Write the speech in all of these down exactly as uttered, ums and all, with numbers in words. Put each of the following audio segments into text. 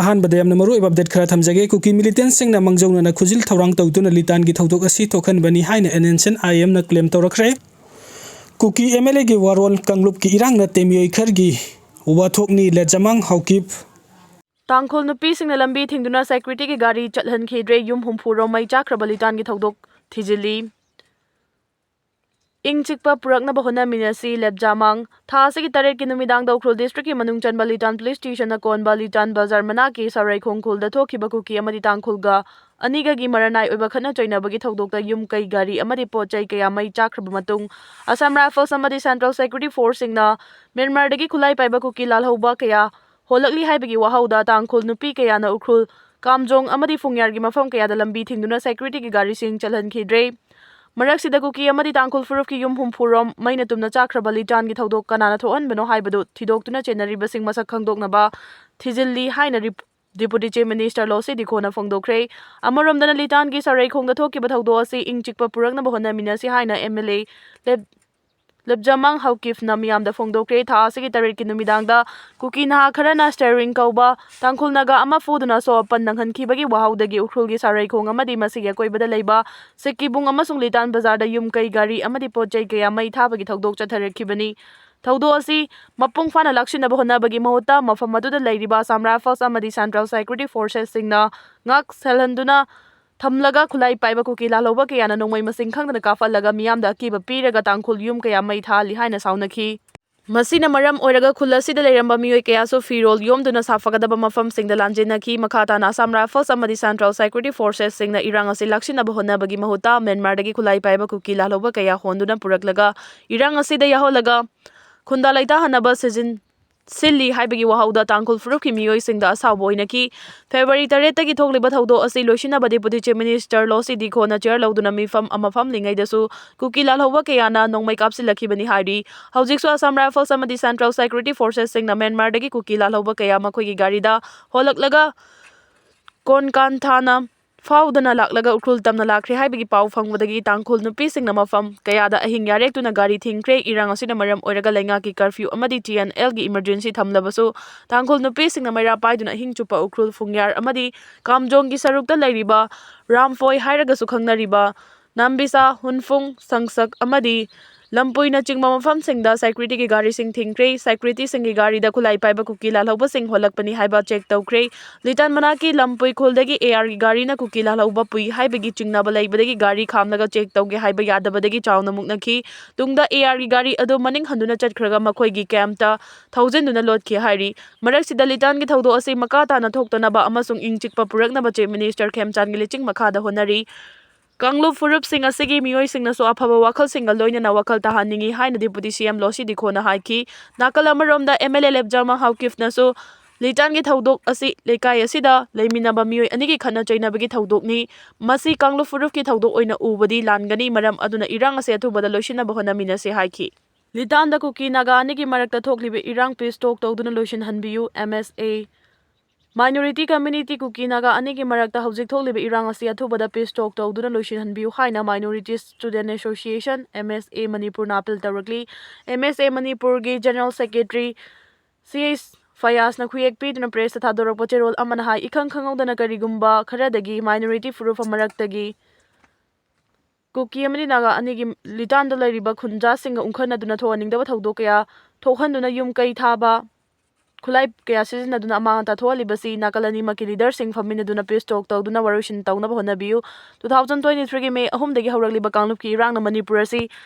ꯑꯍꯥꯟꯕꯗ ꯌꯥꯝꯅ ꯃꯔꯨꯑꯣꯏꯕ ꯑꯞꯗꯦꯠ ꯈꯔ ꯊꯝꯖꯒꯦ꯫ ꯀꯨꯀꯤ ꯃꯤꯂꯤꯇꯦꯟꯁꯤꯡꯅ ꯃꯥꯡꯖꯧꯅꯅ ꯈꯨꯖꯤꯜ ꯊꯧꯔꯥꯡ ꯇꯧꯗꯨꯅ ꯂꯤꯇꯥꯟꯒꯤ ꯊꯧꯗꯣꯛ ꯑꯁꯤ ꯊꯣꯛꯍꯟꯕꯅꯤ ꯍꯥꯏꯅ ꯑꯦꯟ ꯑꯦꯟ ꯁꯤ ꯑꯥꯏ ꯑꯦꯝꯅ ꯀ꯭ꯂꯦꯝ ꯇꯧꯔꯛꯈ꯭ꯔꯦ꯫ ꯀꯨꯀꯤ ꯑꯦꯝ ꯑꯦꯜ ꯑꯦꯒꯤ ꯋꯥꯔꯣꯜ, ꯀꯥꯡꯂꯨꯞꯀꯤ ꯏꯔꯥꯡ ꯅꯠꯇꯦ, ꯃꯤꯑꯣꯏ ꯈꯔꯒꯤ ꯋꯥꯊꯣꯛꯅꯤ, ꯂꯦꯖꯃꯥꯡ ꯍꯥꯎꯀꯤꯞ꯫ ꯇꯥꯡꯈꯨꯜ ꯅꯨꯄꯤꯁꯤꯡꯅ ꯂꯝꯕꯤ ꯊꯤꯡꯗꯨꯅ ꯁꯦꯀ꯭ꯌꯨꯔꯤꯇꯤꯒꯤ ꯒꯥꯔꯤ ꯆꯠꯍꯟꯈꯤꯗ꯭ꯔꯦ꯫ ꯌꯨꯝ ꯍꯨꯝꯐꯨ ꯔꯣꯝ ꯃꯩ ꯆꯥꯛꯈ꯭ꯔꯕ ꯂꯤꯇꯥꯟꯒꯤ ꯊꯧꯗꯣꯛ ꯊꯤꯖꯤꯜꯂꯤ꯫ ꯏꯪ ꯆꯤꯛꯄ ꯄꯨꯔꯛꯅꯕ ꯍꯣꯠꯅꯃꯤꯟꯅꯁꯤ, ꯂꯦꯞꯖꯥꯃꯥꯡ꯫ ꯊꯥ ꯑꯁꯤꯒꯤ ꯇꯔꯦꯠꯀꯤ ꯅꯨꯃꯤꯗꯥꯡꯗ ꯎꯈ꯭ꯔꯨꯜ ꯗꯤꯁꯇ꯭ꯔꯤꯛꯀꯤ ꯃꯅꯨꯡ ꯆꯟꯕ ꯂꯤꯇꯥꯟ ꯄꯨꯂꯤꯁ ꯁ꯭ꯇꯦꯁꯟꯅ ꯀꯣꯟꯕ ꯂꯤꯇꯥꯟ ꯕꯖꯥꯔ ꯃꯅꯥꯛꯀꯤ ꯁꯔꯩꯈꯣꯡ ꯈꯨꯜꯗ ꯊꯣꯛꯈꯤꯕ ꯀꯨꯀꯤ ꯑꯃꯗꯤ ꯇꯥꯡꯈꯨꯜꯒ ꯑꯅꯤꯒꯒꯤ ꯃꯔꯅꯥꯏ ꯑꯣꯏꯕ ꯈꯠꯅ ꯆꯩꯅꯕꯒꯤ ꯊꯧꯗꯣꯛꯇ ꯌꯨꯝ ꯀꯩ ꯒꯥꯔꯤ ꯑꯃꯗꯤ ꯄꯣꯠ ꯆꯩ ꯀꯌꯥ ꯃꯩ ꯆꯥꯛꯈ꯭ꯔꯕ ꯃꯇꯨꯡ, ꯑꯁꯥꯝ ꯔꯥꯏꯐꯜꯁ ꯑꯃꯗꯤ ꯁꯦꯟꯇ꯭ꯔꯦꯜ ꯁꯦꯀ꯭ꯌꯨꯔꯤꯇꯤ ꯐꯣꯔꯁꯁꯤꯡꯅ ꯃ꯭ꯌꯥꯟꯃꯥꯔꯗꯒꯤ ꯈꯨꯠꯂꯥꯏ ꯄꯥꯏꯕ ꯀꯨꯀꯤ ꯂꯥꯜꯍꯧꯕ ꯀꯌꯥ ꯍꯣꯜꯂꯛꯂꯤ ꯍꯥꯏꯕꯒꯤ ꯋꯥꯍꯧꯗ ꯇꯥꯡꯈꯨꯜ ꯅꯨꯄꯤ ꯀꯌꯥꯅ ꯎꯈ꯭ꯔꯨꯜ, ꯀꯥꯝꯖꯣꯡ ꯑꯃꯗꯤ ꯐꯨꯡꯌꯥꯔꯒꯤ ꯃꯐꯝ ꯀꯌꯥꯗ ꯂꯝꯕꯤ ꯊꯤꯡꯗꯨꯅ ꯁꯦꯀ꯭ꯌꯨꯔꯤꯇꯤꯒꯤ ꯒꯥꯔꯤꯁꯤꯡ ꯆꯠꯍꯟꯈꯤꯗ꯭ꯔꯦ꯫ ꯃꯔꯛꯁꯤꯗ ꯀꯨꯀꯤ ꯑꯃꯗꯤ ꯇꯥꯡꯈꯨꯜ ꯐꯨꯔꯨꯞꯀꯤ ꯌꯨꯝ ꯍꯨꯝꯐꯨ ꯔꯣꯝ ꯃꯩꯅ ꯇꯨꯝꯅ ꯆꯥꯛꯈ꯭ꯔꯕ ꯂꯤꯇꯥꯟꯒꯤ ꯊꯧꯗꯣꯛ ꯀꯅꯥꯅ ꯊꯣꯛꯍꯟꯕꯅꯣ ꯍꯥꯏꯕꯗꯨ ꯊꯤꯗꯣꯛꯇꯨꯅ ꯆꯦꯟꯅꯔꯤꯕꯁꯤꯡ ꯃꯁꯛ ꯈꯪꯗꯣꯛꯅꯕ ꯊꯤꯖꯤꯜꯂꯤ ꯍꯥꯏꯅ ꯔꯤꯞ-, ꯗꯤꯄꯨꯇꯤ ꯆꯤꯐ ꯃꯤꯅꯤꯁꯇꯔ ꯂꯣꯁꯤ ꯗꯤꯈꯣꯅ ꯐꯣꯡꯗꯣꯛꯈ꯭ꯔꯦ꯫ ꯑꯃꯔꯣꯝꯗꯅ ꯂꯤꯇꯥꯟꯒꯤ ꯁꯔꯩꯈꯣꯡꯗ ꯊꯣꯛꯈꯤꯕ ꯊꯧꯗꯣꯛ ꯑꯁꯤ ꯏꯪ ꯆꯤꯛꯄ ꯄꯨꯔꯛꯅꯕ ꯍꯣꯠꯅꯃꯤꯟꯅꯁꯤ ꯍꯥꯏꯅ ꯑꯦꯝ ꯑꯦꯜ ꯑꯦ ꯂꯦꯞ-, ꯂꯦꯞꯖꯥꯃꯥꯡ ꯍꯥꯎꯀꯤꯞꯅ ꯃꯤꯌꯥꯝꯗ ꯐꯣꯡꯗꯣꯛꯈ꯭ꯔꯦ꯫ ꯊꯥ ꯑꯁꯤꯒꯤ ꯇꯔꯦꯠꯀꯤ ꯅꯨꯃꯤꯗꯥꯡꯗ ꯀꯨꯀꯤ ꯅꯍꯥ ꯈꯔꯅ ꯁ꯭ꯇꯦꯔꯤꯡ ꯀꯧꯕ ꯇꯥꯡꯈꯨꯜ ꯅꯥꯒꯥ ꯑꯃ ꯐꯨꯗꯨꯅ ꯑꯁꯣꯛ ꯑꯄꯟ ꯅꯪꯍꯟꯈꯤꯕꯒꯤ ꯋꯥꯍꯧꯗꯒꯤ ꯎꯈ꯭ꯔꯨꯜꯒꯤ ꯁꯔꯩꯈꯣꯡ ꯑꯃꯗꯤ ꯃꯁꯤꯒꯤ ꯑꯀꯣꯏꯕꯗ ꯂꯩꯕ ꯁꯤꯀꯤꯕꯨꯡ ꯑꯃꯁꯨꯡ ꯂꯤꯇꯥꯟ ꯕꯖꯥꯔꯗ ꯌꯨꯝ ꯀꯩ, ꯒꯥꯔꯤ ꯑꯃꯗꯤ ꯄꯣꯠ ꯆꯩ ꯀꯌꯥ ꯃꯩ ꯊꯥꯕꯒꯤ ꯊꯧꯗꯣꯛ ꯆꯠꯊꯔꯛꯈꯤꯕꯅꯤ꯫ ꯊꯧꯗꯣꯛ ꯑꯁꯤ ꯃꯄꯨꯡ ꯐꯥꯅ ꯂꯥꯛꯁꯤꯟꯅꯕ ꯍꯣꯠꯅꯕꯒꯤ ꯃꯍꯨꯠꯇ ꯃꯐꯝ ꯑꯗꯨꯗ ꯂꯩꯔꯤꯕ ꯑꯁꯥꯝ ꯔꯥꯏꯐꯜꯁ ꯑꯃꯗꯤ ꯁꯦꯟꯇ꯭ꯔꯦꯜ ꯁꯦꯀ꯭ꯌꯨꯔꯤꯇꯤ ꯐꯣꯔꯁꯦꯁꯁꯤꯡꯅ ꯉꯥꯛ ꯁꯦꯜꯍꯟꯗꯨꯅ ꯊꯝꯂꯒ ꯈꯨꯠꯂꯥꯏ ꯄꯥꯏꯕ ꯀꯨꯀꯤ ꯂꯥꯜꯍꯧꯕ ꯀꯌꯥꯅ ꯅꯣꯡꯃꯩ ꯃꯁꯤꯡ ꯈꯪꯗꯅ ꯀꯥꯞꯍꯜꯂꯒ ꯃꯤꯌꯥꯝꯗ ꯑꯀꯤꯕ ꯄꯤꯔꯒ ꯇꯥꯡꯈꯨꯜ ꯌꯨꯝ ꯀꯌꯥ ꯃꯩ ꯊꯥꯍꯜꯂꯤ ꯍꯥꯏꯅ ꯁꯥꯎꯅꯈꯤ꯫ ꯃꯁꯤꯅ ꯃꯔꯝ ꯑꯣꯏꯔꯒ ꯈꯨꯜ ꯑꯁꯤꯗ ꯂꯩꯔꯝꯕ ꯃꯤꯑꯣꯏ ꯀꯌꯥꯁꯨ ꯐꯤꯔꯣꯜ ꯌꯣꯝꯗꯨꯅ ꯁꯥꯐꯒꯗꯕ ꯃꯐꯝꯁꯤꯡꯗ ꯂꯥꯟꯖꯦꯟꯅꯈꯤ꯫ ꯃꯈꯥ ꯇꯥꯅ ꯑꯁꯥꯝ ꯔꯥꯏꯐꯜꯁ ꯑꯃꯗꯤ ꯁꯦꯟꯇ꯭ꯔꯦꯜ ꯁꯦꯀ꯭ꯌꯨꯔꯤꯇꯤ ꯐꯣꯔꯁꯦꯁꯁꯤꯡꯅ ꯏꯔꯥꯡ ꯑꯁꯤ ꯂꯥꯛꯁꯤꯟꯅꯕ ꯍꯣꯠꯅꯕꯒꯤ ꯃꯍꯨꯠꯇ ꯃ꯭ꯌꯥꯟꯃꯥꯔꯗꯒꯤ ꯈꯨꯠꯂꯥꯏ ꯄꯥꯏꯕ ꯀꯨꯀꯤ ꯂꯥꯜꯍꯧꯕ ꯀꯌꯥ ꯍꯣꯟꯗꯨꯅ ꯄꯨꯔꯛꯂꯒ ꯏꯔꯥꯡ ꯑꯁꯤꯗ ꯌꯥꯎꯍꯜꯂꯒ ꯈꯨꯟꯗꯥ ꯂꯩꯇꯥꯍꯟꯅꯕ ꯁꯤꯖꯤꯟ-, ꯁꯤꯜꯂꯤ ꯍꯥꯏꯕꯒꯤ ꯋꯥꯍꯧꯗ ꯇꯥꯡꯈꯨꯜ ꯐꯨꯔꯨꯞꯀꯤ ꯃꯤꯑꯣꯏꯁꯤꯡꯗ ꯑꯁꯥꯎꯕ ꯑꯣꯏꯅꯈꯤ꯫ ꯐꯦꯕ꯭ꯔꯨꯋꯥꯔꯤ ꯇꯔꯦꯠꯇꯒꯤ ꯊꯣꯛꯂꯤꯕ ꯊꯧꯗꯣꯛ ꯑꯁꯤ ꯂꯣꯏꯁꯤꯟꯅꯕ ꯗꯤꯄꯨꯇꯤ ꯆꯤꯐ ꯃꯤꯅꯤꯁꯇꯔ ꯂꯣꯁꯤ ꯗꯤꯈꯣꯅ ꯆꯤꯌꯔ ꯂꯧꯗꯨꯅ ꯃꯤꯐꯝ ꯑꯃ ꯐꯝꯂꯤꯉꯩꯗꯁꯨ ꯀꯨꯀꯤ ꯂꯥꯜꯍꯧꯕ ꯀꯌꯥꯅ ꯅꯣꯡꯃꯩ ꯀꯥꯞꯁꯤꯜꯂꯛꯈꯤꯕꯅꯤ ꯍꯥꯏꯔꯤ꯫ ꯍꯧꯖꯤꯛꯁꯨ ꯑꯁꯥꯝ ꯔꯥꯏꯐꯜꯁ ꯑꯃꯗꯤ ꯁꯦꯟꯇ꯭ꯔꯦꯜ ꯁꯦꯀ꯭ꯌꯨꯔꯤꯇꯤ ꯐꯣꯔꯁꯦꯁꯁꯤꯡꯅ ꯃ꯭ꯌꯥꯟꯃꯥꯔꯗꯒꯤ ꯀꯨꯀꯤ ꯂꯥꯜꯍꯧꯕ ꯀꯌꯥ ꯃꯈꯣꯏꯒꯤ ꯒꯥꯔꯤꯗ ꯍꯣꯜꯂꯛꯂꯒ ꯀꯣꯟꯀꯥꯟꯊꯥꯅ ꯐꯥꯎꯗꯅ ꯂꯥꯛꯂꯒ ꯎꯈ꯭ꯔꯨꯜ ꯇꯝꯅ ꯂꯥꯛꯈ꯭ꯔꯦ ꯍꯥꯏꯕꯒꯤ ꯄꯥꯎ ꯐꯪꯕꯗꯒꯤ ꯇꯥꯡꯈꯨꯜ ꯅꯨꯄꯤꯁꯤꯡꯅ ꯃꯐꯝ ꯀꯌꯥꯗ ꯑꯍꯤꯡ ꯌꯥꯔꯦꯛꯇꯨꯅ ꯒꯥꯔꯤ ꯊꯤꯡꯈ꯭ꯔꯦ꯫ ꯏꯔꯥꯡ ꯑꯁꯤꯅ ꯃꯔꯝ ꯑꯣꯏꯔꯒ ꯂꯩꯉꯥꯛꯀꯤ curfew ꯑꯃꯗꯤ T N L ꯒꯤ emergency ꯊꯝꯂꯕꯁꯨ ꯇꯥꯡꯈꯨꯜ ꯅꯨꯄꯤꯁꯤꯡꯅ ꯃꯩꯔꯥ ꯄꯥꯏꯗꯨꯅ ꯑꯍꯤꯡ ꯆꯨꯞꯄ ꯎꯈ꯭ꯔꯨꯜ ꯐꯨꯡꯌꯥꯔ ꯑꯃꯗꯤ ꯀꯥꯝꯖꯣꯡꯒꯤ ꯁꯔꯨꯛꯇ ꯂꯩꯔꯤꯕ ꯔꯥꯝꯐꯣꯏ ꯍꯥꯏꯔꯒꯁꯨ ꯈꯪꯅꯔꯤꯕ ꯅꯥꯝꯕꯤꯁꯥ, ꯍꯨꯟꯐꯨꯡ, ꯁꯪꯁꯛ ꯑꯃꯗꯤ ꯂꯝꯄꯨꯏꯅꯆꯤꯡꯕ ꯃꯐꯝꯁꯤꯡꯗ security ꯒꯤ ꯒꯥꯔꯤꯁꯤꯡ ꯊꯤꯡꯈ꯭ꯔꯦ꯫ Security ꯁꯤꯡꯒꯤ ꯒꯥꯔꯤꯗ ꯈꯨꯠꯂꯥꯏ ꯄꯥꯏꯕ ꯀꯨꯀꯤ ꯂꯥꯜꯍꯧꯕꯁꯤꯡ ꯍꯣꯜꯂꯛꯄꯅꯤ ꯍꯥꯏꯕ check ꯇꯧꯈ꯭ꯔꯦ꯫ ꯂꯤꯇꯥꯟ ꯃꯅꯥꯛꯀꯤ ꯂꯝꯄꯨꯏ ꯈꯨꯜꯗꯒꯤ A R ꯒꯤ ꯒꯥꯔꯤꯅ ꯀꯨꯀꯤ ꯂꯥꯜꯍꯧꯕ ꯄꯨꯏ ꯍꯥꯏꯕꯒꯤ ꯆꯤꯡꯅꯕ ꯂꯩꯕꯗꯒꯤ ꯒꯥꯔꯤ ꯈꯥꯝꯂꯒ check ꯇꯧꯒꯦ ꯍꯥꯏꯕ ꯌꯥꯗꯕꯗꯒꯤ ꯆꯥꯎꯅ ꯃꯨꯛꯅꯈꯤ꯫ ꯇꯨꯡꯗ A R ꯒꯤ ꯒꯥꯔꯤ ꯑꯗꯨ ꯃꯅꯤꯡ ꯍꯟꯗꯨꯅ ꯆꯠꯈ꯭ꯔꯒ ꯃꯈꯣꯏꯒꯤ camp ꯇ ꯊꯧꯖꯤꯟꯗꯨꯅ ꯂꯣꯠꯈꯤ ꯍꯥꯏꯔꯤ꯫ ꯃꯔꯛꯁꯤꯗ ꯂꯤꯇꯥꯟꯒꯤ ꯊꯧꯗꯣꯛ ꯑꯁꯤ ꯃꯈꯥ ꯇꯥꯅ ꯊꯣꯛꯇꯅꯕ ꯑꯃꯁꯨꯡ ꯏꯪ ꯆꯤꯛꯄ ꯄꯨꯔꯛꯅꯕ Chief Minister ꯈꯦꯝꯆꯥꯟꯒꯤ ꯂꯤꯆꯤꯡ ꯃꯈꯥꯗ ꯍꯣꯠꯅꯔꯤ꯫ ꯀꯥꯡꯂꯨꯞ ꯐꯨꯔꯨꯞꯁꯤꯡ ꯑꯁꯤꯒꯤ ꯃꯤꯑꯣꯏꯁꯤꯡꯅꯁꯨ ꯑꯐꯕ ꯋꯥꯈꯜꯁꯤꯡꯒ ꯂꯣꯏꯅꯅ ꯋꯥꯈꯜ ꯇꯥꯍꯟꯅꯤꯡꯏ ꯍꯥꯏꯅ Deputy C M ꯂꯣꯁꯤ ꯗꯤꯈꯣꯅ ꯍꯥꯏꯈꯤ꯫ ꯅꯥꯀꯜ ꯑꯃꯔꯣꯝꯗ M L A ꯂꯦꯞꯖꯥꯃ ꯍꯥꯎꯀꯤꯐꯅꯁꯨ ꯂꯤꯇꯥꯟꯒꯤ ꯊꯧꯗꯣꯛ ꯑꯁꯤ ꯂꯩꯀꯥꯏ ꯑꯁꯤꯗ ꯂꯩꯃꯤꯟꯅꯕ ꯃꯤꯑꯣꯏ ꯑꯅꯤꯒꯤ ꯈꯠꯅ ꯆꯩꯅꯕꯒꯤ ꯊꯧꯗꯣꯛꯅꯤ, ꯃꯁꯤ ꯀꯥꯡꯂꯨꯞ ꯐꯨꯔꯨꯞꯀꯤ ꯊꯧꯗꯣꯛ ꯑꯣꯏꯅ ꯎꯕꯗꯤ ꯂꯥꯟꯒꯅꯤ, ꯃꯔꯝ ꯑꯗꯨꯅ ꯏꯔꯥꯡ ꯑꯁꯤ ꯑꯊꯨꯕꯗ ꯂꯣꯏꯁꯤꯟꯅꯕ ꯍꯣꯠꯅꯃꯤꯟꯅꯁꯤ ꯍꯥꯏꯈꯤ꯫ ꯂꯤꯇꯥꯟꯗ ꯀꯨꯀꯤ ꯅꯥꯒꯥ ꯑꯅꯤꯒꯤ ꯃꯔꯛꯇ ꯊꯣꯛꯂꯤꯕ ꯏꯔꯥꯡ peace talk ꯇꯧꯗꯨꯅ ꯂꯣꯏꯁꯤꯟꯍꯟꯕꯤꯌꯨ, M S A꯫ Minority community ꯀꯨꯀꯤ ꯅꯥꯒꯥ ꯑꯅꯤꯒꯤ ꯃꯔꯛꯇ ꯍꯧꯖꯤꯛ ꯊꯣꯛꯂꯤꯕ ꯏꯔꯥꯡ ꯑꯁꯤ ꯑꯊꯨꯕꯗ peace talk ꯇꯧꯗꯨꯅ ꯂꯣꯏꯁꯤꯟꯍꯟꯕꯤꯌꯨ ꯍꯥꯏꯅ Minority Student Association, M S A, ꯃꯅꯤꯄꯨꯔꯅ appeal ꯇꯧꯔꯛꯂꯤ꯫ M S A ꯃꯅꯤꯄꯨꯔꯒꯤ General Secretary C H ꯐꯌꯥꯖꯅ ꯈꯨꯌꯦꯛ ꯄꯤꯗꯨꯅ press ꯇ ꯊꯥꯗꯣꯔꯛꯄ ꯆꯦꯔꯣꯜ ꯑꯃꯅ ꯍꯥꯏ, ꯏꯈꯪ ꯈꯪꯍꯧꯗꯅ ꯀꯔꯤꯒꯨꯝꯕ ꯈꯔꯗꯒꯤ minority ꯐꯨꯔꯨꯞ ꯃꯔꯛꯇꯒꯤ ꯀꯨꯀꯤ ꯑꯃꯗꯤ ꯅꯥꯒꯥ ꯑꯅꯤꯒꯤ ꯂꯤꯇꯥꯟꯗ ꯂꯩꯔꯤꯕ ꯈꯨꯟꯖꯥꯁꯤꯡꯒ ꯎꯪꯈꯠꯅꯗꯨꯅ ꯊꯣꯛꯍꯟꯅꯤꯡꯗꯕ ꯊꯧꯗꯣꯛ ꯀꯌꯥ ꯊꯣꯛꯍꯟꯗꯨꯅ ꯌꯨꯝ ꯀꯩ ꯊꯥꯕ, ꯈꯨꯠꯂꯥꯏ ꯀꯌꯥ ꯁꯤꯖꯤꯟꯅꯗꯨꯅ ꯑꯃꯥꯡ ꯑꯇꯥ ꯊꯣꯛꯍꯜꯂꯤꯕꯁꯤ ꯅꯥꯀꯜ ꯑꯅꯤꯃꯛꯀꯤ leader ꯁꯤꯡ ꯐꯝꯃꯤꯟꯅꯗꯨꯅ peace talk ꯇꯧꯗꯨꯅ ꯋꯥꯔꯣꯏꯁꯤꯟ ꯇꯧꯅꯕ ꯍꯣꯠꯅꯕꯤꯌꯨ꯫ Two thousand twenty three ꯒꯤ May ꯑꯍꯨꯝꯗꯒꯤ ꯍꯧꯔꯛꯂꯤꯕ ꯀꯥꯡꯂꯨꯞꯀꯤ ꯏꯔꯥꯡꯅ ꯃꯅꯤꯄꯨꯔ ꯑꯁꯤ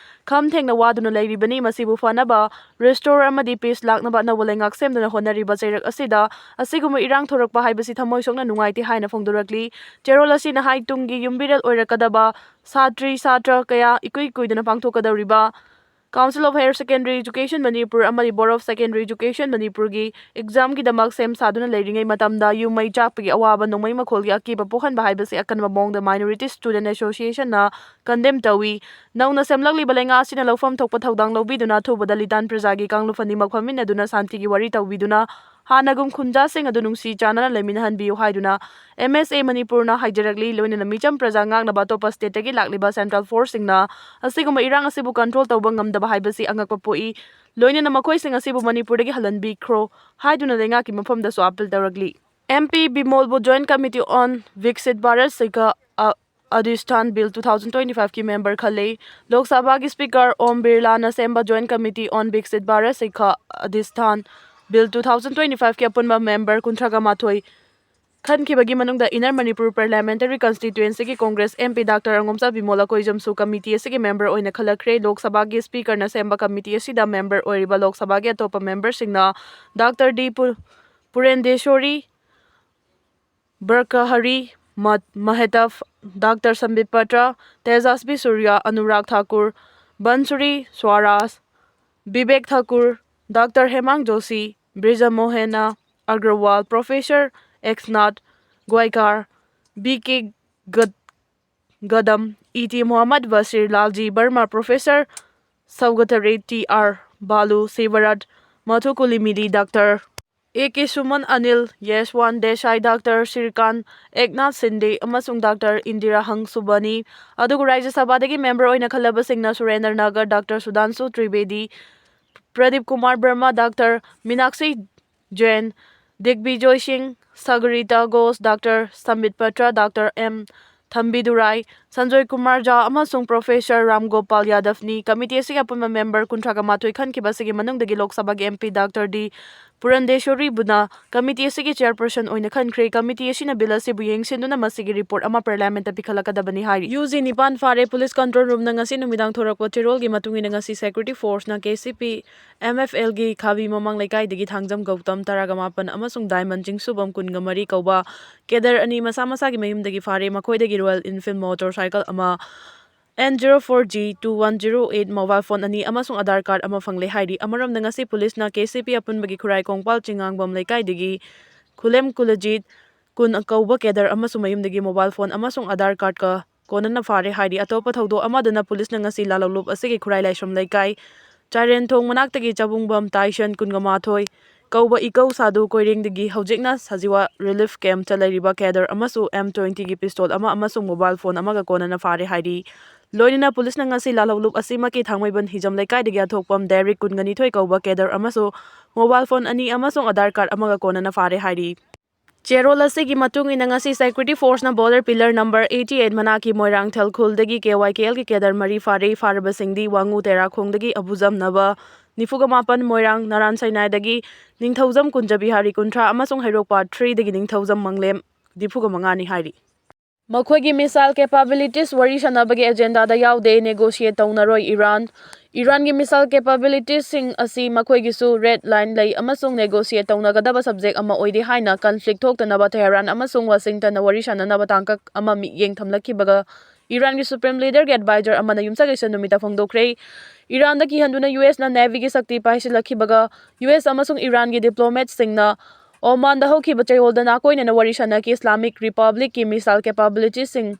ꯈꯝ ꯊꯦꯡꯅ ꯋꯥꯗꯨꯅ ꯂꯩꯔꯤꯕꯅꯤ꯫ ꯃꯁꯤꯕꯨ ꯐꯅꯕ, restore ꯑꯃꯗꯤ peace ꯂꯥꯛꯅꯕ ꯑꯅꯧꯕ ꯂꯩꯉꯥꯛ ꯁꯦꯝꯗꯨꯅ ꯍꯣꯠꯅꯔꯤꯕ ꯆꯩꯔꯛ ꯑꯁꯤꯗ ꯑꯁꯤꯒꯨꯝꯕ ꯏꯔꯥꯡ ꯊꯣꯔꯛꯄ ꯍꯥꯏꯕꯁꯤ ꯊꯃꯣꯏ ꯁꯣꯛꯅ ꯅꯨꯡꯉꯥꯏꯇꯦ ꯍꯥꯏꯅ ꯐꯣꯡꯗꯣꯔꯛꯂꯤ꯫ ꯆꯦꯔꯣꯜ ꯑꯁꯤꯅ ꯍꯥꯏ, ꯇꯨꯡꯒꯤ ꯌꯨꯝꯕꯤꯔꯦꯜ ꯑꯣꯏꯔꯛꯀꯗꯕ ꯁꯥꯇ꯭ꯔꯤ ꯁꯥꯇ꯭ꯔ ꯀꯌꯥ ꯏꯀꯨꯏ ꯀꯨꯏꯗꯅ ꯄꯥꯡꯊꯣꯛꯀꯗꯧꯔꯤꯕ Council of Higher Secondary Education Manipur ꯑꯃꯗꯤ Board of Secondary Education ꯃꯅꯤꯄꯨꯔꯒꯤ exam ꯒꯤꯗꯃꯛ ꯁꯦꯝ ꯁꯥꯗꯨꯅ ꯂꯩꯔꯤꯉꯩ ꯃꯇꯝꯗ ꯌꯨꯝ ꯃꯩ ꯆꯥꯛꯄꯒꯤ ꯑꯋꯥꯕ, ꯅꯣꯡꯃꯩ ꯃꯈꯣꯜꯒꯤ ꯑꯀꯤꯕ ꯄꯣꯛꯍꯟꯕ ꯍꯥꯏꯕꯁꯤ ꯑꯀꯟꯕ ꯃꯑꯣꯡꯗ Minority Student Association ꯅ condemn ꯇꯧꯏ꯫ ꯅꯧꯅ ꯁꯦꯝꯂꯛꯂꯤꯕ ꯂꯩꯉꯥꯛ ꯑꯁꯤꯅ ꯂꯧꯐꯝ ꯊꯣꯛꯄ ꯊꯧꯗꯥꯡ ꯂꯧꯕꯤꯗꯨꯅ ꯑꯊꯨꯕꯗ ꯂꯤꯇꯥꯟ ꯄ꯭ꯔꯖꯥꯒꯤ ꯀꯥꯡꯂꯨꯞ ꯑꯅꯤꯃꯛ ꯐꯝꯃꯤꯟꯅꯗꯨꯅ ꯁꯥꯟꯇꯤꯒꯤ ꯋꯥꯔꯤ ꯇꯧꯕꯤꯗꯨꯅ ꯍꯥꯟꯅꯒꯨꯝ ꯈꯨꯟꯖꯥꯁꯤꯡ ꯑꯗꯨ ꯅꯨꯡꯁꯤ ꯆꯥꯟꯅꯅ ꯂꯩꯃꯤꯟꯅꯍꯟꯕꯤꯌꯨ ꯍꯥꯏꯗꯨꯅ M S A ꯃꯅꯤꯄꯨꯔꯅ ꯍꯥꯏꯖꯔꯛꯂꯤ꯫ ꯂꯣꯏꯅꯅ ꯃꯤꯆꯝ ꯄ꯭ꯔꯖꯥ ꯉꯥꯛꯅꯕ ꯑꯇꯣꯞꯄ stateꯇꯒꯤ ꯂꯥꯛꯂꯤꯕ central forceꯁꯤꯡꯅ ꯑꯁꯤꯒꯨꯝꯕ ꯏꯔꯥꯡ ꯑꯁꯤꯕꯨ control ꯇꯧꯕ ꯉꯝꯗꯕ ꯍꯥꯏꯕꯁꯤ ꯑꯉꯛꯄ ꯄꯣꯛꯏ꯫ ꯂꯣꯏꯅꯅ ꯃꯈꯣꯏꯁꯤꯡ ꯑꯁꯤꯕꯨ ꯃꯅꯤꯄꯨꯔꯗꯒꯤ ꯍꯜꯍꯟꯕꯤꯈ꯭ꯔꯣ ꯍꯥꯏꯗꯨꯅ ꯂꯩꯉꯥꯛꯀꯤ ꯃꯐꯝꯗꯁꯨ appeal ꯇꯧꯔꯛꯂꯤ꯫ M P ꯕꯤꯃꯣꯜꯕꯨ Joint Committee on Viksit Bharat Sikha, ꯑ, Adhisthan Bill two thousand twenty-fiveꯀꯤ member ꯈꯜꯂꯦ꯫ ꯂꯣꯛ ꯁꯚꯥꯒꯤ Speaker ꯑꯣꯝ ꯕꯤꯔꯂꯥꯅ ꯁꯦꯝꯕ Joint Committee on Viksit Bharat Sikha Adhisthan Bill two thousand twenty-fiveꯀꯤ ꯑꯄꯨꯟꯕ member ꯀꯨꯟꯊ꯭ꯔꯥꯒ ꯃꯥꯊꯣꯏ ꯈꯟꯈꯤꯕꯒꯤ ꯃꯅꯨꯡꯗ Inner Manipur Parliamentary Constituencyꯒꯤ Congress M P Doctor ꯑꯉꯣꯝꯆꯥ Bimol ꯑꯀꯣꯏꯖꯝꯁꯨ committee ꯑꯁꯤꯒꯤ member ꯑꯣꯏꯅ ꯈꯜꯂꯛꯈ꯭ꯔꯦ꯫ ꯂꯣꯛ ꯁꯚꯥꯒꯤ Speakerꯅ ꯁꯦꯝꯕ committee ꯑꯁꯤꯗ member ꯑꯣꯏꯔꯤꯕ ꯂꯣꯛ ꯁꯚꯥꯒꯤ ꯑꯇꯣꯞꯄ memberꯁꯤꯡꯅ Doctor ꯗꯤ ꯄꯨ-, ꯄꯨꯔꯦꯟꯗꯦꯁꯣꯔꯤ, ꯕꯔꯀꯍꯔꯤ ꯃ-, Mahtab, Doctor Sambit Patra, Tejasvi Surya, Anurag Thakur, Bansuri Swaraj, Vivek Thakur, Doctor Hemang Joshi, Brijmohan Agrawal, Professor Eknath ꯒꯣꯏꯀꯥꯔ, B K ꯒꯗ-, Gaddam, E T Mohammad Basheer, Lalji Verma, Professor ꯁꯧꯒꯇꯔꯦ, T R ꯕꯥꯂꯨ, ꯁꯤꯕꯔꯥꯠ ꯃꯊꯨꯀꯨꯂꯤꯃꯤꯂꯤ, Doctor A K Suman, Anil Yeshwant Desai, Doctor Srikant, Eknath Shinde ꯑꯃꯁꯨꯡ Doctor ꯏꯟꯗꯤꯔꯥ ꯍꯪꯁꯨꯕꯅꯤ꯫ ꯑꯗꯨꯒ ꯔꯥꯖ꯭ꯌ ꯁꯚꯥꯗꯒꯤ member ꯑꯣꯏꯅ ꯈꯜꯂꯕꯁꯤꯡꯅ ꯁꯨꯔꯦꯟꯗ꯭ꯔ ꯅꯥꯒꯔ, Doctor ꯁꯨꯙꯥꯟꯁꯨ ꯇ꯭ꯔꯤꯕꯦꯗꯤ, ꯄ꯭ꯔꯗꯤꯞ ꯀꯨꯃꯥꯔ ꯕꯔꯃꯥ, Doctor ꯃꯤꯅꯥꯛꯁꯤ ꯖꯦꯟ, ꯗꯤꯒꯕꯤꯖꯣꯏ ꯁꯤꯡ, ꯁꯥꯒꯔꯤꯇꯥ ꯒꯣꯁ, Doctor Sambit Patra, Doctor M ꯊꯝꯕꯤꯗꯨꯔꯥꯏ, Sanjoy Kumar ꯖꯥ ꯑꯃꯁꯨꯡ Professor ꯔꯥꯝ ꯒꯣꯄꯥꯜ ꯌꯥꯗꯚꯅꯤ꯫ Committee ꯑꯁꯤꯒꯤ ꯑꯄꯨꯟꯕ member ꯀꯨꯟꯊ꯭ꯔꯥꯒ ꯃꯥꯊꯣꯏ ꯈꯟꯈꯤꯕ ꯑꯁꯤꯒꯤ ꯃꯅꯨꯡꯗꯒꯤ ꯂꯣꯛ ꯁꯚꯥꯒꯤ M P Doctor ꯗꯤ ꯄꯨꯔꯟꯗꯦꯁꯣꯔꯤꯕꯨꯅ committee ꯑꯁꯤꯒꯤ chairperson ꯑꯣꯏꯅ ꯈꯟꯈ꯭ꯔꯦ꯫ Committee ꯑꯁꯤꯅ bill ꯑꯁꯤꯕꯨ ꯌꯦꯡꯁꯤꯟꯗꯨꯅ ꯃꯁꯤꯒꯤ report ꯑꯃ Parliamentꯇ ꯄꯤꯈꯠꯂꯛꯀꯗꯕꯅꯤ ꯍꯥꯏꯔꯤ꯫ U G ꯅꯤꯄꯥꯟ ꯐꯥꯔꯦ꯫ Police control roomꯅ ꯉꯁꯤ ꯅꯨꯃꯤꯗꯥꯡ ꯊꯣꯔꯛꯄ ꯆꯦꯔꯣꯜꯒꯤ ꯃꯇꯨꯡ ꯏꯟꯅ ꯉꯁꯤ security forceꯅ K C P M F Lꯒꯤ ꯈꯥꯕꯤ ꯃꯃꯥꯡ ꯂꯩꯀꯥꯏꯗꯒꯤ ꯊꯥꯡꯖꯝ ꯒꯧꯇꯝ, ꯇꯔꯥꯒ ꯃꯥꯄꯟ, ꯑꯃꯁꯨꯡ ꯗꯥꯏꯃꯟ ꯆꯤꯡꯁꯨꯕꯝ, ꯀꯨꯟꯒ ꯃꯔꯤ ꯀꯧꯕ cadre ꯑꯅꯤ ꯃꯁꯥ ꯃꯁꯥꯒꯤ ꯃꯌꯨꯝꯗꯒꯤ ꯐꯥꯔꯦ꯫ ꯃꯈꯣꯏꯗꯒꯤ Royal Enfield motorcycle ꯑꯃ, N zero four G two one zero eight mobile phone ꯑꯅꯤ ꯑꯃꯁꯨꯡ Aadhaar card ꯑꯃ ꯐꯪꯂꯦ ꯍꯥꯏꯔꯤ꯫ ꯑꯃꯔꯣꯝꯗ ꯉꯁꯤ policeꯅ K C P ꯑꯄꯨꯟꯕꯒꯤ ꯈꯨꯔꯥꯏ ꯀꯣꯡꯄꯥꯜ ꯆꯤꯡꯉꯥꯡꯕꯝ ꯂꯩꯀꯥꯏꯗꯒꯤ ꯈꯨꯂꯦꯝ ꯀꯨꯂꯖꯤꯠ, ꯀꯨꯟ ꯀꯧꯕ cadre ꯑꯃꯁꯨ ꯃꯌꯨꯝꯗꯒꯤ mobile phone ꯑꯃꯁꯨꯡ Aadhaar cardꯀ ꯀꯣꯟꯅꯅ ꯐꯥꯔꯦ ꯍꯥꯏꯔꯤ꯫ ꯑꯇꯣꯞꯄ ꯊꯧꯗꯣꯛ ꯑꯃꯗꯅ policeꯅ ꯉꯁꯤ ꯂꯥꯂꯧꯂꯨꯞ ꯑꯁꯤꯒꯤ ꯈꯨꯔꯥꯏ ꯂꯥꯏꯁ꯭ꯔꯝ ꯂꯩꯀꯥꯏ ꯆꯥꯏꯔꯦꯟꯊꯣꯡ ꯃꯅꯥꯛꯇꯒꯤ ꯆꯕꯨꯡꯕꯝ ꯇꯥꯏꯁꯟ, ꯀꯨꯟꯒ ꯃꯥꯊꯣꯏ, ꯀꯧꯕ ꯏꯀꯧ ꯁꯥꯗꯨ ꯀꯣꯏꯔꯦꯡꯗꯒꯤ ꯍꯧꯖꯤꯛꯅ ꯁꯖꯤꯋꯥ ꯔꯤꯂꯤꯐ ꯀꯦꯝꯞꯇ ꯂꯩꯔꯤꯕ ꯀꯦꯗꯔ ꯑꯃꯁꯨ ꯑꯦꯝ ꯇ꯭ꯋꯦꯟꯇꯤꯒꯤ ꯄꯤꯁꯇꯣꯜ ꯑꯃ ꯑꯃꯁꯨꯡ ꯃꯣꯕꯥꯏꯜ ꯐꯣꯟ ꯑꯃꯒ ꯀꯣꯟꯅꯅ ꯐꯥꯔꯦ ꯍꯥꯏꯔꯤ꯫ ꯂꯣꯏꯅꯅ ꯄꯨꯂꯤꯁꯅ ꯉꯁꯤ ꯂꯥꯜꯍꯧꯂꯨꯞ ꯑꯁꯤꯃꯛꯀꯤ ꯊꯥꯡꯃꯩꯕꯟ ꯍꯤꯖꯝ ꯂꯩꯀꯥꯏꯗꯒꯤ ꯑꯊꯣꯛꯄꯝ ꯗꯦꯔꯤꯛ ꯀꯨꯟꯒ ꯅꯤꯊꯣꯏ ꯀꯧꯕ ꯀꯦꯗꯔ ꯑꯃꯁꯨ ꯃꯣꯕꯥꯏꯜ ꯐꯣꯟ ꯑꯅꯤ ꯑꯃꯁꯨꯡ ꯑꯙꯥꯔ ꯀꯥꯔꯗ ꯑꯃꯒ ꯀꯣꯟꯅꯅ ꯐꯥꯔꯦ ꯍꯥꯏꯔꯤ꯫ ꯆꯦꯔꯣꯜ ꯑꯁꯤꯒꯤ ꯃꯇꯨꯡ ꯏꯟꯅ ꯉꯁꯤ ꯁꯦꯀ꯭ꯌꯨꯔꯤꯇꯤ ꯐꯣꯔꯁꯅ border pillar number eighty eight ꯃꯅꯥꯛꯀꯤ ꯃꯣꯏꯔꯥꯡ ꯊꯦꯜꯈꯨꯜꯗꯒꯤ ꯀꯦ ꯋꯥꯏ ꯀꯦ ꯑꯦꯜꯒꯤ ꯀꯦꯗꯔ ꯃꯔꯤ ꯐꯥꯔꯦ꯫ ꯐꯥꯔꯕꯁꯤꯡꯗꯤ ꯋꯥꯉꯨ ꯇꯦꯔꯥꯈꯣꯡꯗꯒꯤ ꯑꯕꯨꯖꯝ ꯅꯕ ꯅꯤꯐꯨꯒ ꯃꯥꯄꯟ, ꯃꯣꯏꯔꯥꯡ ꯅꯥꯔꯥꯟ ꯁꯩꯅꯥꯏꯗꯒꯤ ꯅꯤꯡꯊꯧꯖꯝ ꯀꯨꯟꯖꯕꯤꯍꯥꯔꯤ ꯀꯨꯟꯊ꯭ꯔꯥ ꯑꯃꯁꯨꯡ ꯍꯩꯔꯣꯛꯄꯥꯠ ꯊ꯭ꯔꯤꯗꯒꯤ ꯅꯤꯡꯊꯧꯖꯝ ꯃꯪꯂꯦꯝ ꯅꯤꯐꯨꯒ ꯃꯉꯥꯅꯤ ꯍꯥꯏꯔꯤ꯫ ꯃꯈꯣꯏꯒꯤ ꯃꯤꯁꯥꯏꯜ ꯀꯦꯄꯥꯕꯤꯂꯤꯇꯤꯁ ꯋꯥꯔꯤ ꯁꯥꯟꯅꯕꯒꯤ ꯑꯦꯖꯦꯟꯗꯥꯗ ꯌꯥꯎꯗꯦ, ꯅꯦꯒꯣꯁꯤꯌꯦꯠ ꯇꯧꯅꯔꯣꯏ ꯏꯔꯥꯟ꯫ ꯏꯔꯥꯟꯒꯤ ꯃꯤꯁꯥꯏꯜ ꯀꯦꯄꯥꯕꯤꯂꯤꯇꯤꯁꯁꯤꯡ ꯑꯁꯤ ꯃꯈꯣꯏꯒꯤꯁꯨ ꯔꯦꯗ ꯂꯥꯏꯟ ꯂꯩ ꯑꯃꯁꯨꯡ ꯅꯦꯒꯣꯁꯤꯌꯦꯠ ꯇꯧꯅꯒꯗꯕ ꯁꯕꯖꯦꯛ ꯑꯃ ꯑꯣꯏꯗꯦ ꯍꯥꯏꯅ ꯀꯟꯐ꯭ꯂꯤꯛ ꯊꯣꯛꯇꯅꯕ ꯇꯦꯍꯔꯥꯟ ꯑꯃꯁꯨꯡ ꯋꯥꯁꯤꯡꯇꯟꯅ ꯋꯥꯔꯤ ꯁꯥꯟꯅꯅꯕ ꯇꯥꯡꯀꯛ ꯑꯃ ꯃꯤꯠꯌꯦꯡ ꯊꯝꯂꯛꯈꯤꯕꯒ ꯏꯔꯥꯟꯒꯤ ꯁꯨꯄ꯭ꯔꯤꯝ ꯂꯤꯗꯔꯒꯤ ꯑꯦꯗꯚꯥꯏꯖꯔ ꯑꯃꯅ ꯌꯨꯝꯁꯀꯩꯁ ꯅꯨꯃꯤꯠꯇ ꯐꯣꯡꯗꯣꯛꯈ꯭ꯔꯦ꯫ ꯏꯔꯥꯟꯗ ꯀꯤꯍꯟꯗꯨꯅ ꯌꯨ ꯑꯦꯁꯅ ꯅꯦꯚꯤꯒꯤ ꯁꯛꯇꯤ ꯄꯥꯏꯁꯤꯜꯂꯛꯈꯤꯕꯒ ꯌꯨ ꯑꯦꯁ ꯑꯃꯁꯨꯡ ꯏꯔꯥꯟꯒꯤ ꯗꯤꯄ꯭ꯂꯣꯃꯦꯠꯁꯤꯡꯅ ꯑꯣꯃꯥꯟꯗ ꯍꯧꯈꯤꯕ ꯆꯌꯣꯜꯗ ꯅꯥꯀꯣꯏꯅꯅ ꯋꯥꯔꯤ ꯁꯥꯟꯅꯈꯤ꯫ ꯏꯁꯂꯥꯃꯤꯛ ꯔꯤꯄꯕ꯭ꯂꯤꯛꯀꯤ ꯃꯤꯁꯥꯏꯜ ꯀꯦꯄꯥꯕꯤꯂꯤꯇꯤꯁꯤꯡ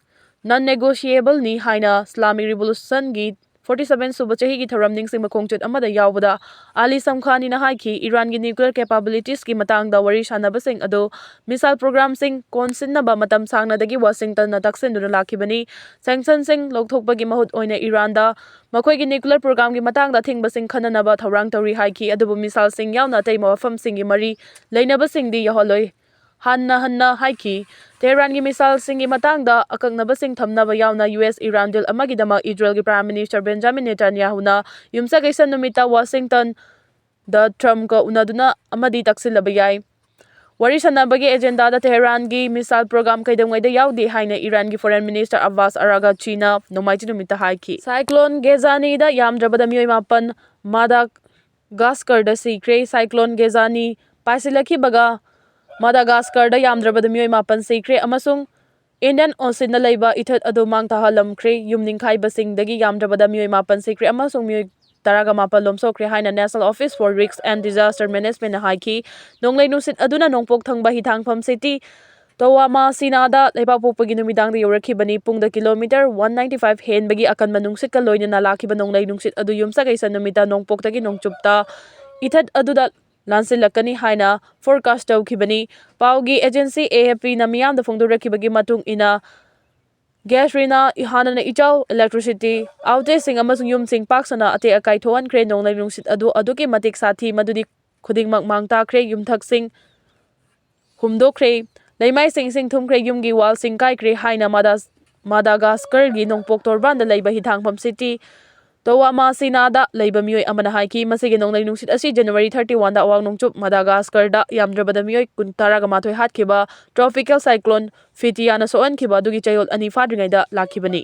ꯅꯟ ꯅꯦꯒꯣꯁꯤꯌꯦꯕꯜꯅꯤ ꯍꯥꯏꯅ ꯏꯁꯂꯥꯃꯤꯛ ꯔꯤꯚꯣꯂꯨꯁꯟꯒꯤ ꯐꯣꯔꯇꯤ ꯁꯚꯦꯟ ꯁꯨꯕ ꯆꯍꯤꯒꯤ ꯊꯧꯔꯝ ꯅꯤꯡꯁꯤꯡꯕ ꯈꯣꯡꯆꯠ ꯑꯃꯗ ꯌꯥꯎꯕꯗ ꯑꯂꯤ ꯁꯝꯈꯥꯅꯤꯅ ꯍꯥꯏꯈꯤ, ꯏꯔꯥꯟꯒꯤ ꯅ꯭ꯌꯨꯀ꯭ꯂꯤꯌꯔ ꯀꯦꯄꯥꯕꯤꯂꯤꯇꯤꯁꯀꯤ ꯃꯇꯥꯡꯗ ꯋꯥꯔꯤ ꯁꯥꯟꯅꯕꯁꯤꯡ ꯑꯗꯨ ꯃꯤꯁꯥꯏꯜ ꯄ꯭ꯔꯣꯒ꯭ꯔꯥꯝꯁꯤꯡ ꯀꯣꯟꯁꯤꯟꯅꯕ ꯃꯇꯝ ꯁꯥꯡꯅꯗꯒꯤ ꯋꯥꯁꯤꯡꯇꯟꯅ ꯇꯛꯁꯤꯟꯗꯨꯅ ꯂꯥꯛꯈꯤꯕꯅꯤ꯫ ꯁꯦꯡꯁꯟꯁꯤꯡ ꯂꯧꯊꯣꯛꯄꯒꯤ ꯃꯍꯨꯠ ꯑꯣꯏꯅ ꯏꯔꯥꯟꯗ ꯃꯈꯣꯏꯒꯤ ꯅ꯭ꯌꯨꯀ꯭ꯂꯤꯌꯔ ꯄ꯭ꯔꯣꯒ꯭ꯔꯥꯝꯒꯤ ꯃꯇꯥꯡꯗ ꯑꯊꯤꯡꯕꯁꯤꯡ ꯈꯟꯅꯅꯕ ꯊꯧꯔꯥꯡ ꯇꯧꯔꯤ ꯍꯥꯏꯈꯤ꯫ ꯑꯗꯨꯕꯨ ꯃꯤꯁꯥꯏꯜꯁꯤꯡ ꯌꯥꯎꯅ ꯑꯇꯩ ꯋꯥꯐꯝꯁꯤꯡꯒꯤ ꯃꯔꯤ ꯂꯩꯅꯕꯁꯤꯡꯗꯤ ꯌꯥꯎꯍꯜꯂꯣꯏ꯫ ꯍꯟꯅ ꯍꯟꯅ ꯍꯥꯏꯈꯤ꯫ ꯇꯦꯍꯔꯥꯟꯒꯤ ꯃꯤꯁꯥꯏꯜꯁꯤꯡꯒꯤ ꯃꯇꯥꯡꯗ ꯑꯀꯛꯅꯕꯁꯤꯡ ꯊꯝꯅꯕ ꯌꯥꯎꯅ ꯌꯨ ꯑꯦꯁ ꯏꯔꯥꯟ ꯗꯤꯜ ꯑꯃꯒꯤꯗꯃꯛ ꯏꯖꯔꯦꯜꯒꯤ ꯄ꯭ꯔꯥꯏꯝ ꯃꯤꯅꯤꯁꯇꯔ ꯕꯦꯟꯖꯥꯃꯤꯟ ꯅꯦꯇꯥꯟꯌꯥꯍꯨꯅ ꯌꯨꯝꯁꯀꯩꯁ ꯅꯨꯃꯤꯠꯇ ꯋꯥꯁꯤꯡꯇꯟꯗ ꯇ꯭ꯔꯝꯞꯀ ꯎꯅꯗꯨꯅ ꯑꯃꯗꯤ ꯇꯛꯁꯤꯜꯂꯕ ꯌꯥꯏ꯫ ꯋꯥꯔꯤ ꯁꯥꯟꯅꯕꯒꯤ ꯑꯦꯖꯦꯟꯗꯥꯗ ꯇꯦꯍꯔꯥꯟꯒꯤ ꯃꯤꯁꯥꯏꯜ ꯄ꯭ꯔꯣꯒ꯭ꯔꯥꯝ ꯀꯩꯗꯧꯉꯩꯗ ꯌꯥꯎꯗꯦ ꯍꯥꯏꯅ ꯏꯔꯥꯟꯒꯤ ꯐꯣꯔꯦꯟ ꯃꯤꯅꯤꯁꯇꯔ ꯑꯕꯥꯁ ꯑꯔꯥꯒꯆꯤꯅ ꯅꯣꯡꯃꯥꯏꯖꯤꯡ ꯅꯨꯃꯤꯠꯇ ꯍꯥꯏꯈꯤ꯫ ꯁꯥꯏꯀ꯭ꯂꯣꯟ ꯒꯦꯖꯥꯅꯤꯗ ꯌꯥꯝꯗ꯭ꯔꯕꯗ ꯃꯤꯑꯣꯏ ꯃꯥꯄꯟ ꯃꯥꯗꯥꯒꯥꯁꯀꯔꯗ ꯁꯤꯈ꯭ꯔꯦ꯫ ꯁꯥꯏꯀ꯭ꯂꯣꯟ ꯒꯦꯖꯥꯅꯤ ꯄꯥꯏꯁꯤꯜꯂꯛꯈꯤꯕꯒ ꯃꯥꯗꯥꯒꯥꯁꯀꯔꯗ ꯌꯥꯝꯗ꯭ꯔꯕꯗ ꯃꯤꯑꯣꯏ ꯃꯥꯄꯟ ꯁꯤꯈ꯭ꯔꯦ ꯑꯃꯁꯨꯡ ꯏꯟꯗꯤꯌꯟ ꯑꯣꯁꯤꯟꯗ ꯂꯩꯕ ꯏꯊꯠ ꯑꯗꯨ ꯃꯥꯡ ꯇꯥꯍꯜꯂꯝꯈ꯭ꯔꯦ꯫ ꯌꯨꯝ ꯅꯤꯡꯈꯥꯏꯕꯁꯤꯡꯗꯒꯤ ꯌꯥꯝꯗ꯭ꯔꯕꯗ ꯃꯤꯑꯣꯏ ꯃꯥꯄꯟ ꯁꯤꯈ꯭ꯔꯦ ꯑꯃꯁꯨꯡ ꯃꯤꯑꯣꯏ ꯇꯔꯥꯒ ꯃꯥꯄꯟ ꯂꯣꯝ ꯁꯣꯛꯈ꯭ꯔꯦ ꯍꯥꯏꯅ National Office for Risk and Disaster Managementꯅ ꯍꯥꯏꯈꯤ꯫ ꯅꯣꯡꯂꯩ ꯅꯨꯡꯁꯤꯠ ꯑꯗꯨꯅ ꯅꯣꯡꯄꯣꯛ ꯊꯪꯕ ꯍꯤꯊꯥꯡꯐꯝ ꯁꯤꯇꯤ ꯇꯣꯋꯥꯃꯥꯁꯤꯅꯥꯗ ꯂꯩꯕꯥꯛꯄꯣꯛꯄꯒꯤ ꯅꯨꯃꯤꯗꯥꯡꯗ ꯌꯧꯔꯛꯈꯤꯕꯅꯤ꯫ ꯄꯨꯡꯗ ꯀꯤꯂꯣꯃꯤꯇꯔ ꯋꯥꯟ ꯅꯥꯏꯟꯇꯤ ꯐꯥꯏꯚ ꯍꯦꯟꯕꯒꯤ ꯑꯀꯟꯕ ꯅꯨꯡꯁꯤꯠꯀ ꯂꯣꯏꯅꯅ ꯂꯥꯛꯈꯤꯕ ꯅꯣꯡꯂꯩ ꯅꯨꯡꯁꯤꯠ ꯑꯗꯨ ꯌꯨꯝꯁꯀꯩꯁ ꯅꯨꯃꯤꯠꯇ ꯅꯣꯡꯄꯣꯛꯇꯒꯤ ꯅꯣꯡꯆꯨꯞꯇ ꯏꯊꯠ ꯑꯗꯨꯗ ꯂꯥꯟꯁꯤꯜꯂꯛꯀꯅꯤ ꯍꯥꯏꯅ ꯐꯣꯔꯀꯥꯁ ꯇꯧꯈꯤꯕꯅꯤ꯫ ꯄꯥꯎꯒꯤ ꯑꯦꯖꯦꯟꯁꯤ ꯑꯦ ꯑꯦꯐ ꯄꯤꯅ ꯃꯤꯌꯥꯝꯗ ꯐꯣꯡꯗꯣꯔꯛꯈꯤꯕꯒꯤ ꯃꯇꯨꯡ ꯏꯟꯅ, ꯒ꯭ꯌꯥꯁ ꯔꯤꯅꯥ, ꯏꯍꯥꯟꯅꯅ ꯏꯆꯥꯎ, ꯏꯂꯦꯛꯇ꯭ꯔꯤꯁꯤꯇꯤ ꯑꯥꯎꯇꯦꯖꯁꯤꯡ ꯑꯃꯁꯨꯡ ꯌꯨꯝꯁꯤꯡ ꯄꯥꯛ ꯁꯟꯅ ꯑꯇꯦꯛ ꯑꯀꯥꯏ ꯊꯣꯛꯍꯟꯈ꯭ꯔꯦ꯫ ꯅꯣꯡꯂꯩ ꯅꯨꯡꯁꯤꯠ ꯑꯗꯨ ꯑꯗꯨꯛꯀꯤ ꯃꯇꯤꯛ ꯁꯥꯊꯤ, ꯃꯗꯨꯗꯤ ꯈꯨꯗꯤꯡꯃꯛ ꯃꯥꯡ ꯇꯥꯛꯈ꯭ꯔꯦ꯫ ꯌꯨꯝꯊꯛꯁꯤꯡ ꯍꯨꯝꯗꯣꯛꯈ꯭ꯔꯦ꯫ ꯂꯩꯃꯥꯏꯁꯤꯡ ꯏꯁꯤꯡ ꯊꯨꯝꯈ꯭ꯔꯦ꯫ ꯌꯨꯝꯒꯤ ꯋꯥꯜꯁꯤꯡ ꯀꯥꯏꯈ꯭ꯔꯦ ꯍꯥꯏꯅ ꯃꯥꯗꯥꯁ-, ꯃꯥꯗꯥꯒꯥꯁꯀꯔꯒꯤ ꯅꯣꯡꯄꯣꯛ ꯇꯣꯔꯕꯥꯟꯗ ꯂꯩꯕ ꯍꯤꯊꯥꯡꯐꯝ ꯁꯤꯇꯤ ꯇꯣꯋꯥꯃꯥꯁꯤꯅꯥꯗ ꯂꯩꯕ ꯃꯤꯑꯣꯏ ꯑꯃꯅ ꯍꯥꯏꯈꯤ꯫ ꯃꯁꯤꯒꯤ ꯅꯣꯡꯂꯩ ꯅꯨꯡꯁꯤꯠ ꯑꯁꯤ ꯖꯅꯋꯥꯔꯤ ꯊꯥꯔꯇꯤ ꯋꯥꯟꯗ ꯑꯋꯥꯡ ꯅꯣꯡꯆꯨꯞ ꯃꯥꯗꯥꯒꯥꯁꯀꯔꯗ ꯌꯥꯝꯗ꯭ꯔꯕꯗ ꯃꯤꯑꯣꯏ ꯀꯨꯟ, ꯇꯔꯥꯒ ꯃꯥꯊꯣꯏ ꯍꯥꯠꯈꯤꯕ ꯇ꯭ꯔꯣꯄꯤꯀꯦꯜ ꯁꯥꯏꯀ꯭ꯂꯣꯟ ꯐꯤꯇꯤꯌꯥꯅ ꯁꯣꯛꯍꯟꯈꯤꯕ ꯑꯗꯨꯒꯤ ꯆꯌꯣꯜ ꯑꯅꯤ ꯐꯥꯗ꯭ꯔꯤꯉꯩꯗ ꯂꯥꯛꯈꯤꯕꯅꯤ꯫